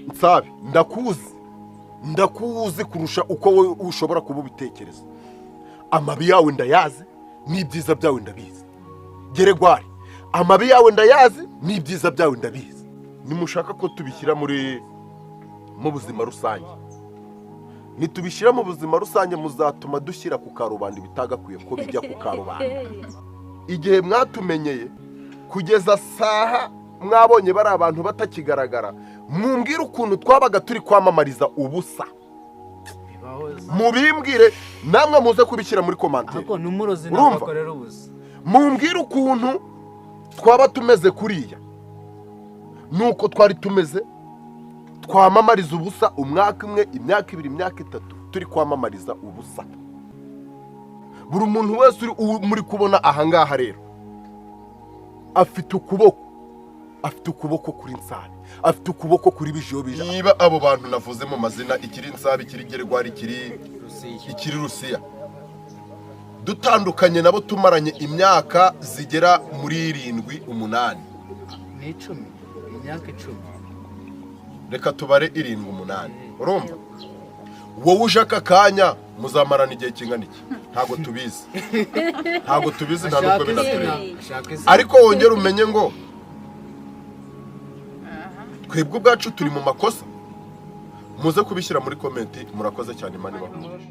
Nsabi, ndakuzi, ndakuzi kurusha uko wowe ushobora kuba ubitekereza. Amabi yawe ndayazi, n'ibyiza byawe ndabizi. Geregwari, amabi yawe ndayazi, n'ibyiza byawe ndabizi. Nimushaka ko tubishyira mu buzima rusange, nitubishyira mu buzima rusange muzatuma dushyira ku karubanda ibitagakwiye ko bijya ku karubanda. Igihe mwatumenyeye kugeza saha mwabonye bari abantu batakigaragara, mumbwire ukuntu twabaga turi kwamamariza ubusa. Mubimbwire namwe, muze kubishyira muri commentaire. Ariko n'umurozi Urumva? ntabwo akorera ubusa. Mumbwire ukuntu twaba tumeze kuriya, nuko twari tumeze twamamariza ubusa umwaka umwe, imyaka 2, imyaka 3, turi kwamamariza ubusa. Buri muntu wese uri muri kubona ahangaha rero afite ukuboko, afite ukuboko kuri Nsabi, afite ukuboko kuri Bijiyobija. Niba abo bantu navuze mu mazina, ikiri Nsabi, ikiri Geregwari, ikiri Rusiya, ikiri Rusiya, dutandukanye nabo tumaranye imyaka zigera muri 7, 8. Ni 10, imyaka 10. Reka tubare 7, 8. Urumva wowe uje aka kanya muzamarana igihe kingana iki? Ntabwo tubizi, ntabwo tubizi, nta nubwo Ashaka izina. binatureba. Ashaka izina. Ariko wongere umenye ngo twebwe ubwacu turi mu makosa. Muze kubishyira muri comment. Murakoze cyane, Imana ibahe umugisha.